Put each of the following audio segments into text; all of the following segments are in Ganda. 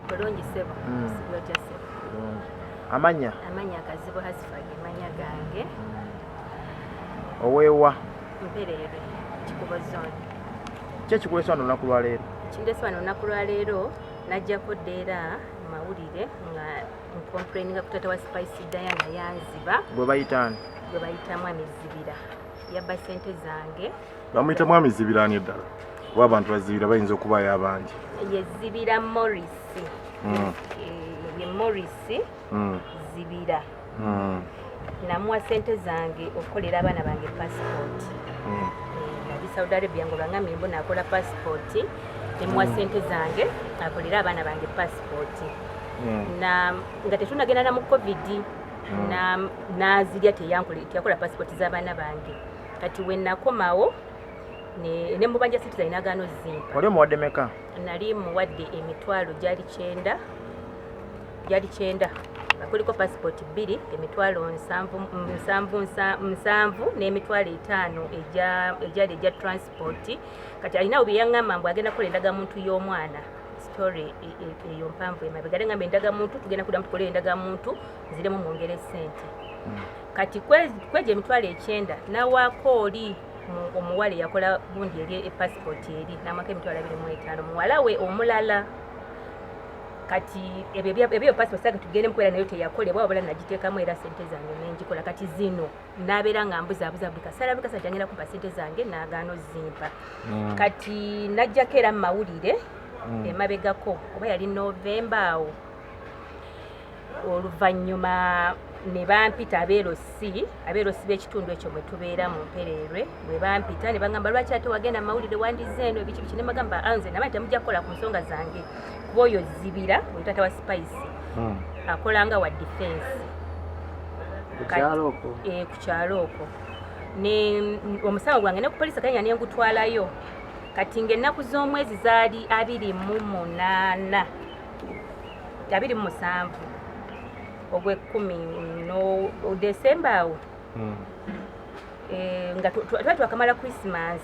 Bulungi ssebo. Osibye otya ssebo? Bulungi. Amannya? Amannya Kazibu Hasifa ge mannya gange. Oweewa? Mpereerwe, Kikubo zone. Ki ekikuleese wano olunaku lwa leero? Ekindeese wano olunaku lwa leero, najjako dda era mawulire nga ncomplaininga ku taata wa Spice Diana yanziba. Gwe bayita ani? Gwe bayita Mwami Zibira. Yabba ssente zange. Bamuyita Mwami Zibira ani eddala? Kuba abantu bazibira bayinza okubaayo abangi. Ye Zibira Morris. Ye Morris Zibira. Namuwa ssente zange okukolera abaana bange passport. Nali Saudi Arabia ngo bangambye mbu nakola passport, nemuwa ssente zange akolere abaana bange passport. Na nga tetunagenda na mu COVID, na nazirya teyakola passport z'abaana bange. Kati we nakomawo ne mubanja ssente zange nagaana ozimpa. Wali omuwadde meka? Nali muwadde emitwalo gyali kyenda, gyali kyenda. Kuliko passport bbiri, emitwalo nsanvu, nsanvu, nsanvu n'emitwalo etaano egyali egya transport. Kati alinawo bye yaŋŋamba mbu agenda kukola endagamuntu y'omwana. Story eyo mpanvu emabega. Ate ngamba endagamuntu, tugenda kuddamu tukole endagamuntu, nziremu mwongere ssente. Kati kwegyo emitwalo ekyenda, nawaako oli omuwala eyakola gundi eri e passport eri, n'amwako emitwalo abiri mu etaano, muwala we omulala. Kati ebyo ebyo passport zange tugende mukubeera nayo teyakolebwa, wabula nagiteekamu era ssente zange nengikola. Kati zino nabeera nga mbuzaabuza buli kaseera, buli kaseera gyangenda kumpa ssente zange n'agaana ozimpa. Kati najjako era mu mawulire emabegako, oba yali Novemba awo, oluvannyuma ne bampita abeerosi, abeerosi b'ekitundu ekyo mwe tubeera mu Mpereerwe, bwe bampita ne bagamba lwaki ate wagenda mu mawulire wandize eno ebiki biki, ne bagamba nze namanyi temujja kukola ku nsonga zange, kuba oyo Zibira oyo taata wa Spice akola nga wa defense ku kyalo okwo. Ku kyalo okwo. Ne omusango gwange ne ku poliisi kanya ne ngutwalayo. Kati ng'ennaku z'omwezi zaali 28, 27 ogw'ekkumi no Desemba awo. Nga twali twakamala Christmas.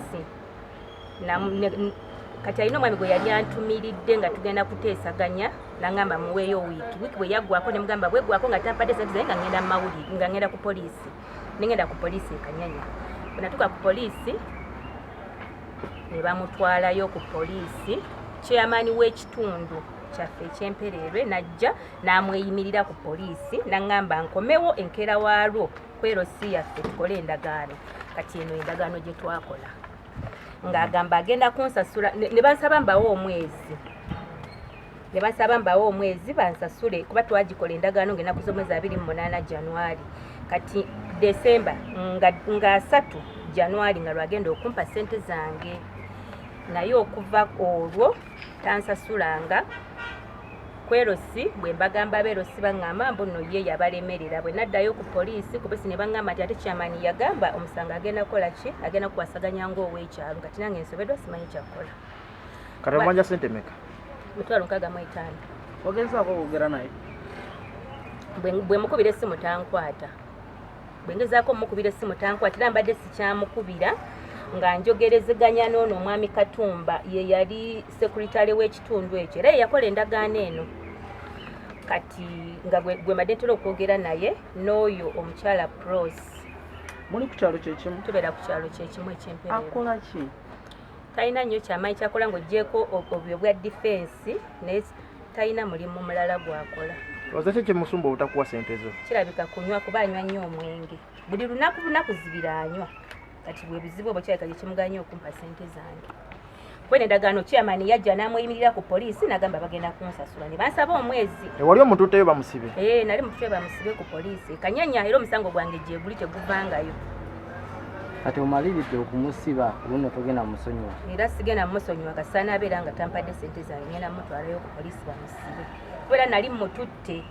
Kati alina omwami gwe yali antumiridde nga tugenda kuteesaganya, n'angamba muweeyo wiiki. Wiiki bwe yaggwako ne mugamba bweggwako nga tampadde ssente zange nga ngenda mu mawulire, nga ngenda ku poliisi. Ne ngenda ku poliisi e Kanyanya. Bwe natuuka ku poliisi ne bamutwalayo ku poliisi. Chairman w'ekitundu kyaffe eky'Empereerwe n'ajja n'amweyimirira ku poliisi n'aŋŋamba nkomewo enkeera waalwo ku LC yaffe tukole endagaano. Kati eno endagaano gye twakola. Ng'agamba agenda kunsasula, ne bansaba mbawe omwezi. Ne bansaba mbawe omwezi bansasule kuba twagikola endagaano ng'ennaku z'omwezi 28 January. Kati December nga 3 January nga lwagenda okumpa ssente zange. Naye okuva olwo tansasulanga. Kwerosi bwe mbagamba abeerosi baŋŋamba mbu nno ye yabalemerera. Bwe naddayo ku poliisi, ku poliisi ne baŋŋamba nti ate chairman yagamba omusango agenda kukola ki? Agenda kukwasaganya ng'ow'ekyalo. Kati nange nsobeddwa simanyi kyakukola. Kati omubanja ssente mmeka? Mitwalo nkaaga mu etaano. Ogezaako okwogera naye? Bwe mukubira essimu tankwata. Bwe ngezaako omukubira essimu tankwata, era mbadde sikyamukubira nga njogerezeganya n'ono omwami Katumba, ye yali sekuritale w'ekitundu ekyo era ye yakola endagaano eno. Kati nga gwe mbadde ntera okwogera naye n'oyo omukyala Pros. Muli ku kyalo kye kimu? Tubeera ku kyalo kye kimu eky'Empereerwe. Akola ki? Talina nnyo kyamaanyi kyakola ng'oggyeeko obwo bwa defense, naye talina mulimu mulala gw'akola. Olowooza ki ekimusumba obutakuwa ssente zo? Kirabika kunywa, kuba anywa nnyo omwenge. Buli lunaku lunaku Zibira anywa. Kati bwe buzibu obwo kirabika gye kimuganye okumpa ssente zange. Kuba endagaano chairman yajja n'amweyimirira ku poliisi n'agamba bagenda kunsasula ne bansaba omwezi. Wali omutuuteyo bamusibe? Nali mutuuteyo bamusibe ku poliisi. Kanyanya era omusango gwange gye guli teguvangayo. Kati omaliridde okumusiba luno togenda musonyiwa? Era sigenda musonyiwa kasita n'abeera nga tampadde ssente zange, ngenda mutwalayo ku poliisi bamusibe. Kubeera nali mututte.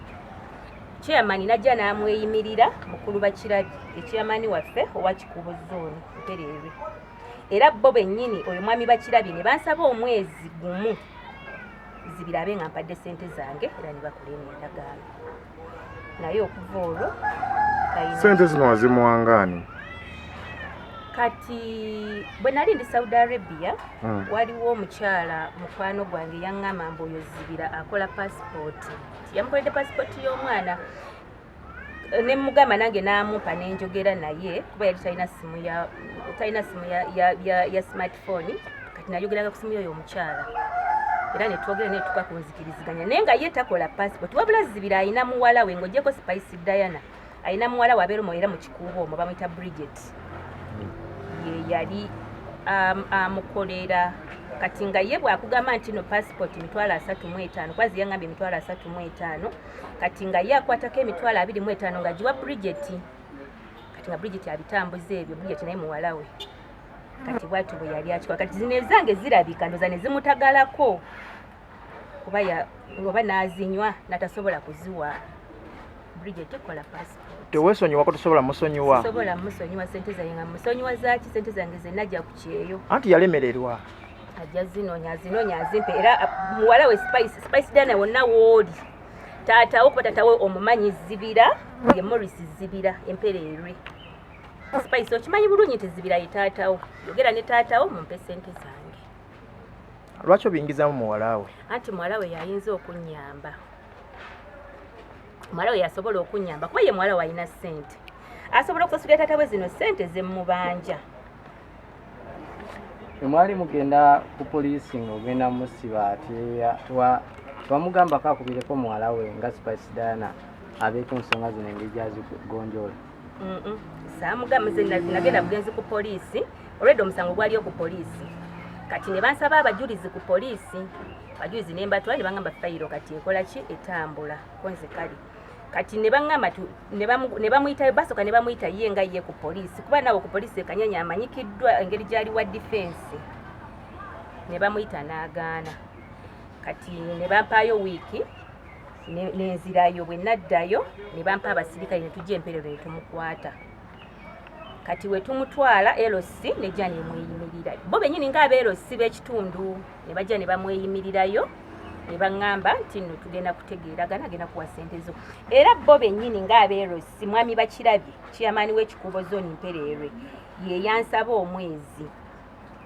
Chairman n'ajja n'amweyimirira mukulu Bakirabye, echairman waffe owa Kikuubo zone Mpereerwe. Era bo bennyini oyo mwami Bakirabye ne bansaba omwezi gumu Zibira abe nga mpadde ssente zange era ne bakola eno endagaano. Naye okuva olwo talina Ssente zino wazimuwanga ani? Kati bwe nali ndi Saudi Arabia, waliwo omukyala mukwano gwange yaŋŋamba mbu oyo Zibira akola pasipooti, yamukoledde pasipooti y'omwana. Ne mugamba nange n'amumpa nenjogera naye, kuba yali talina simu ya talina simu ya smartphone. Kati nayogeranga ku simu yoyo omukyala, era netwogera netuka ku nzikiriziganya, naye nga ye takola passport. Wabula Zibira alina muwala we, ng'ogyeko Spice Diana, alina muwala we abeera omwo era mu Kikuubo omwo, bamuyita Bridget, ye yali amukolera. Kati nga ye bw'akugamba nti no passport 35,000, kwazi yaŋŋambye 35,000. Kati nga ye akwatako 25,000 nga giwa Bridget. Kati nga Bridget abitambuza ebyo, Bridget naye muwala we. Kati bwatyo bwe yali akikola. Kati zino ezange zirabika ndoza ne zimutagalako, kuba oba n'azinywa natasobola kuziwa Bridget kola passport. Teweesonyiwako? Tosobola musonyiwa? Sobola musonyiwa. Sente zange nga musonyiwa zaki? Sente zange zenna ajja ku kyeyo. Anti yalemererwa. Ajja zinoonya, azinoonya, azimpe. Era muwala we Spice Diana, wonna wooli, taatawo, kuba taatawe omumanyi, Zibira ye Morris Zibira Empereerwe. Spice, okimanyi bulungi nti Zibira ye taatawo. Yogera ne taatawo mumpe sente zange. Lwaki obiyingizamu muwala we? Anti muwala we yayinza okunyamba, muwala we yasobola okunyamba, kuba ye muwala we alina ssente, asobola okusasulira taata we zino ssente zemubanja. Emwali mugenda ku poliisi ng'ogenda musiba, ati twamugambako akubireko muwala we nga Spice Diana abeeko ensonga zino engeri gyazigonjoola? Saamugamba. Nze nagenda bugenzi ku poliisi. Olwedde omusango gwaliyo ku poliisi. Kati ne bansaba abajulizi ku poliisi, abajulizi ne mbatwala, ne baŋŋamba fayiro kati ekola ki, etambula. Ko nze kale. Kati ne baŋŋamba ne bamuyitayo, basooka ne bamuyita ye nga ye ku poliisi, kuba naawe ku poliisi e Kanyanya amanyikiddwa engeri gy'ali wa defense. Ne bamuyita n'agaana. Kati ne bampaayo wiiki nenzirayo. Bwe naddayo ne bampa abasirikale, ne tujja Emperero ne tumukwata. Kati we tumutwala, LC nejja nemweyimirira, bo bennyini nga LC b'ekitundu ne bajja ne bamweyimirirayo, ne baŋŋamba nti nno tugenda kutegeeragana, agenda kuwa ssente zo. Era bo bennyini nga LC, mwami Bakirabye, chairman w'Ekikuubo Zone Mpereerwe, ye yansaba omwezi,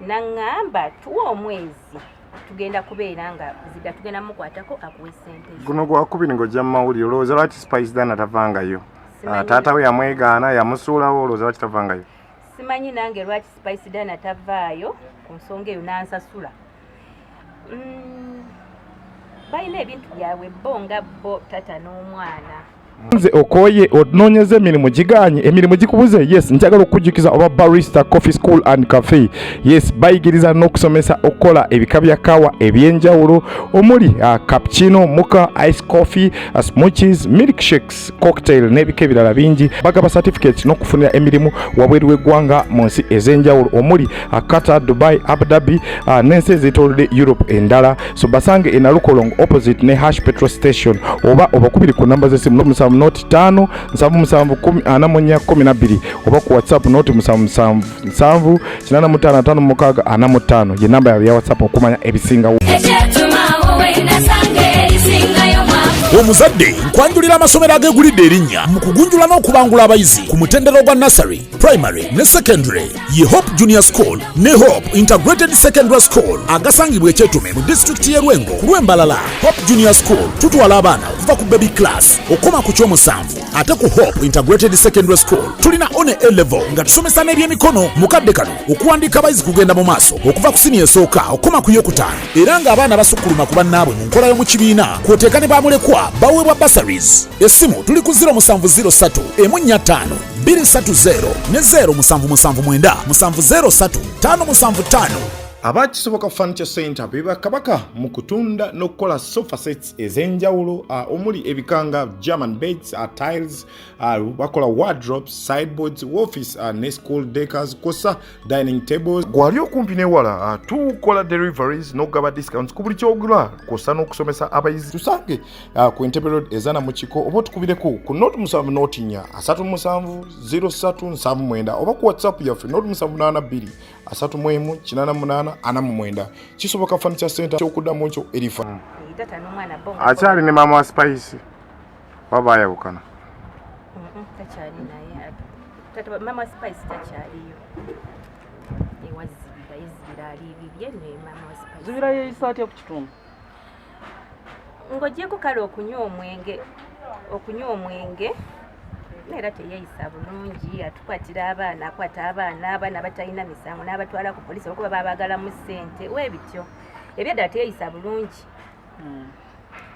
naŋŋamba tuwe omwezi, tugenda kubeera nga zidda, tugenda mukwatako akuwe ssente zo. Guno gwakubiri ng'ojja mu mawulire. Olowooza lwaki Spice Diana tavangayo? Simanyi. Taata we yamwegaana, yamusuulawo. Olowooza lwaki tavangayo? Simanyi nange lwaki Spice Diana tavaayo ku nsonga eyo n'ansasula. Balina ebintu byabwe bo nga bo, tata n'omwana. Nze okooye onoonyeza emirimu giganye, emirimu gikubuze. Yes, njagala okukujjukiza oba Barista Coffee School and Cafe. Yes, bayigiriza n'okusomesa okukola ebika bya kawa ebyenjawulo omuli cappuccino, mocha, ice coffee, smoothies, milkshakes, cocktail n'ebika ebirala bingi. Bagaba certificates n'okufunira emirimu wabweru w'eggwanga mu nsi ez'enjawulo omuli Qatar, Dubai, Abu Dhabi n'ensi ezeetoolodde Europe endala. So basange e Nalukolongo opposite ne Hash petrol station, oba obakubiri ku namba z'essimu 07 0 5 77 10 44 12, oba ku WhatsApp 0 77 7 85 56 45, ye namba yaabwe ya WhatsApp okumanya ebisingawo. Ekyetumawo wenasanga erisingayo mwavu. Omuzadde, nkwanjulira amasomero agegulidde erinnya mu kugunjula n'okubangula abayizi ku mutendera ogwa nursery, primary ne secondary, ye Hope Junior School ne Hope Integrated Secondary School, agasangibwa Ekyetume mu disitulikiti y'e Lwengo ku lw'Embalala. Hope Junior School tutwala abaana okuva ku baby class okukoma ku kyomusanvu, ate ku Hope Integrated Secondary School tulina one A level nga tusomesa n'ebyemikono. Mu kadde kano okuwandiika abayizi kugenda mu maaso okuva ku siniya esooka okukoma ku yokutaano, era ng'abaana basukkuluma ku bannaabwe mu nkola y'omu kibiina, kw'oteeka ne bamulekwa baweebwa bursaries. Essimu tuli ku 0703 145 230 ne 0779 703 575. Abakisoboka Furniture Center be bakabaka mu kutunda n'okukola sofa sets ez'enjawulo, omuli ebikanga German beds, tiles, bakola wardrobes, sideboards, office ne school decors kwossa dining tables. Gwali okumpi newala, tukola deliveries n'okugaba discounts ku buli kyogula, kwossa n'okusomesa abayizi. Tusange ku Entebbe Road ezana mu kiko, oba otukubireko ku 0 7 0 4 37 03 79, oba ku WhatsApp yaffe 0 7 82 31 88 49. Kisoboka Furniture Center, kyokuddamu nkyo erifa. Tata n'omwana bo nga Akyali ne maama wa Spice oba bayawukana? Takyali naye. Tata, mama Spice takyaliyo. Akyali bibye ne maama wa Spice. Zibira yeeyisa atya ku kitundu? Ng'ogyeko kale okunywa omwenge, era teyeeyisa bulungi, atukwatira abaana, akwata abaana batalina misango n'abatwala ku poliisi olwokuba babaagalamu ssente, weebityo. Ebyaddala teyeeyisa bulungi.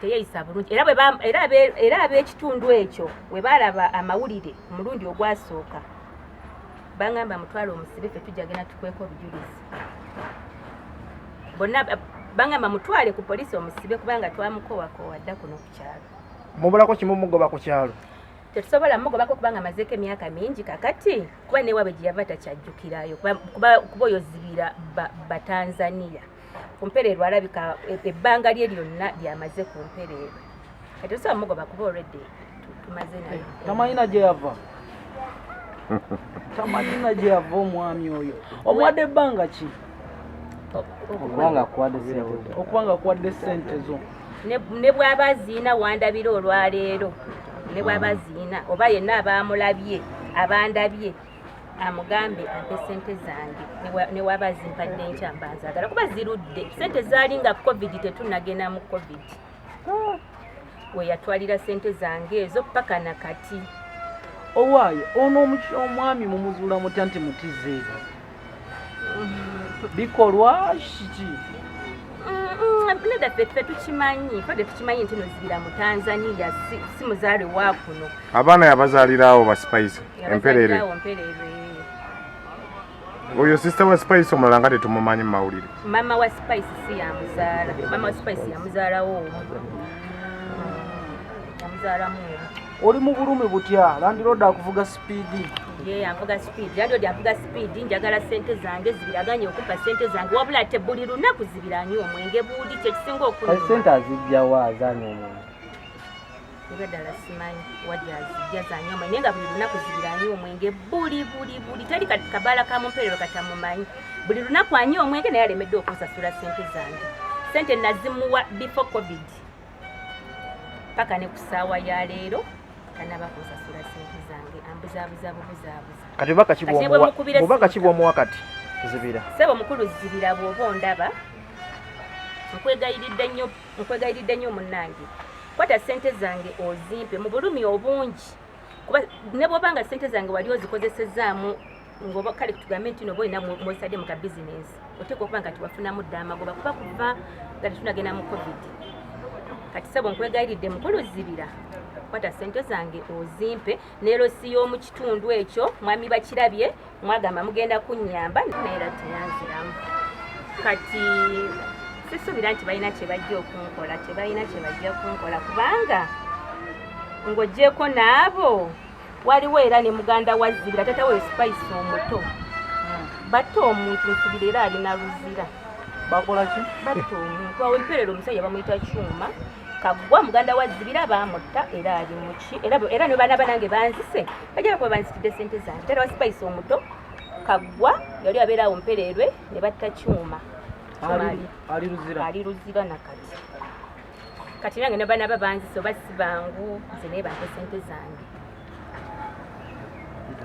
Teyeeyisa bulungi. Era ab'ekitundu ekyo bwe baalaba amawulire omulundi ogwasooka, bangamba mutwale omusibe, ffe tujja genda tukweko obujulizi. Bonna bangamba mutwale ku poliisi omusibe kubanga twamukowakoowa dda kuno ku kyalo. Mubulako kimu mugoba ku kyalo? Tetusobola mugobako kubanga amazeeko emyaka mingi kakati, kuba newaabwe gye yava takyajjukirayo, kuba oyo Zibira Batanzania. Ku Mpereerwe alabika ebbanga lye lyonna lyamaze ku Mpereerwe. Kati tosobola mugoba kuba already tumaze naye. Tamanyina gye yava. Tamanyina gye yava omwami oyo. Omuwadde ebbanga ki? Okubanga akuwadde ssente. Okubanga akuwadde ssente zo. Ne bw'aba aziina wandabira olwaleero. Ne bw'aba aziina oba yenna abaamulabye, abandabye, amugambe ampe ssente zange. Ne waba azimpadde enkya mba nzaagala kuba zirudde. Ssente zaali nga COVID, tetunnagenda mu COVID. We yatwalira ssente zange ezo paka na kati. Owaaye, ono omwami mumuzuula mutya nti mutize? Bikolwa kiki? Nedda ffe tukimanyi, ffe tukimanyi nti no Zibira mu Tanzania, si muzaale wa kuno. Abaana yabazaalirawo ba Spice Emperere. Yabazaalirawo Mperere. Oyo sister wa Spice omulala nga tetumumanyi mu mawulire. Mama wa Spice si yamuzaala. Mama wa Spice yamuzaalawo omu. Yamuzaalamu omu. Oli mu bulumi butya? Landlord akuvuga sipiidi. Ye anvuga sipiidi. Landlord avuga sipiidi, njagala ssente zange, Zibira aganye okumpa ssente zange. Wabula ate buli lunaku Zibira anywa omwenge buuli, kye kisinga okunuma. Kati ssente azijja wa azanywa omwenge? Ebya ddala simanyi wajja azijja zanywa omwenge, naye nga buli lunaku Zibira anywa omwenge buli buli buli. Teri kabaala ka Mumperero katamumanyi. Buli lunaku anywa omwenge naye alemeddwa okunsasula ssente zange. Ssente nazimuwa before COVID. Paka ne ku ssaawa ya leero tanaba kunsasula ssente zange, ambuzaabuza bubuzaabuza. Kati bubaka ki Kati ne bwe mukubira bubaka ki essimu. bw'omuwa kati Zibira? Ssebo mukulu Zibira, bw'oba ondaba, nkwegayiridde nnyo, nkwegayiridde nnyo munnange. Kwata ssente zange ozimpe mu bulumi obungi. Kuba ne bw'oba nga ssente zange wali ozikozesezaamu ng'oba kale tugambe nti no olina mw'osadde mu ka bizinensi, oteekwa okuba nga tiwafunamu dda amagoba kuba kuva nga tetunagenda mu COVID. Kati ssebo nkwegayiridde mukulu Zibira, kwata ssente zange ozimpe. Ne LC y'omu kitundu ekyo mwami Bakirabye mwagamba mugenda kunnyamba, naye era teyanziramu. Kati sisuubira nti balina kye bajja okunkola, tebalina kye bajja kunkola kubanga ng'oggyeeko n'abo waliwo era ne muganda wa Zibira, taata we Spice omuto. Batta omuntu Nsibira era alina Luzira. Bakola ki? Batta omuntu awo Emperero, omusajja bamuyita Kyuma Kaggwa, muganda wa Zibira, baamutta era ali muki era ne baana banange banzise, bajja kuba banzitidde ssente zange. Taata wa Spice omuto Kaggwa yali abeera awo Mpererwe ne batta Kyuma. Ali Luzira. Ali Luzira nakati. Kati nange ne baana banzise oba si bangu, nze naye bampe ssente zange.